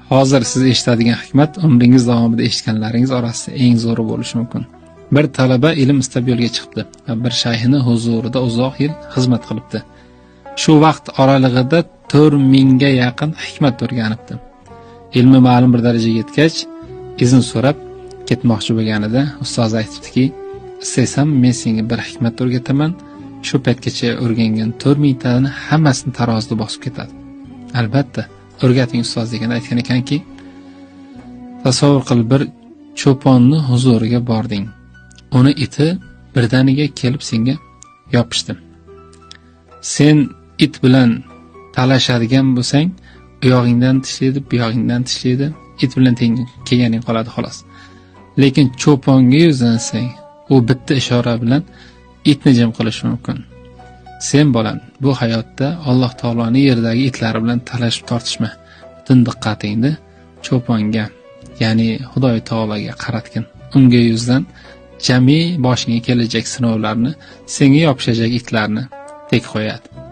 Hozir siz eshitadigan hikmat umringiz davomida eshitganlaringiz orasida eng zo'ri bo'lishi mumkin. Bir talaba ilm istab yo'lga chiqibdi va bir shayxini huzurida uzoq yil xizmat qilibdi. Shu vaqt oralig'ida 4000 ga yaqin hikmat o'rganibdi. Ilmi ma'lum bir darajaga yetgach, izn so'rab ketmoqchi bo'lganida ustozi aytibdiki, "Istaysan, men senga bir hikmat o'rgataman. Shu paytgacha o'rgangan 4000 tani hammasini tarozida bosib ketadi." "Albatta, o'rgating ustoz" deganda aytgan ekanki, "Tasavvur qil, bir cho'ponni huzuriga bording. Uni iti birdaniga kelib senga yopishdi. Sen it bilan talashadigan bo'lsang, u yog'ingdan tishlaydi, bu yog'ingdan tishlaydi, it bilan teng kelganing qoladi xolos. Lekin cho'ponga yuzlansang, u bitta ishora bilan itni jim qilishi mumkin. Sen bolam, bu hayotda Alloh taoloning yerdagi itlari bilan talashib tortishma. Butun diqqatingni cho'ponga, ya'ni Xudoy taologa qaratgin. Unga yuzlan, jami boshingga kelajak sinovlarni, senga yopishajak itlarni tek qo'yadi."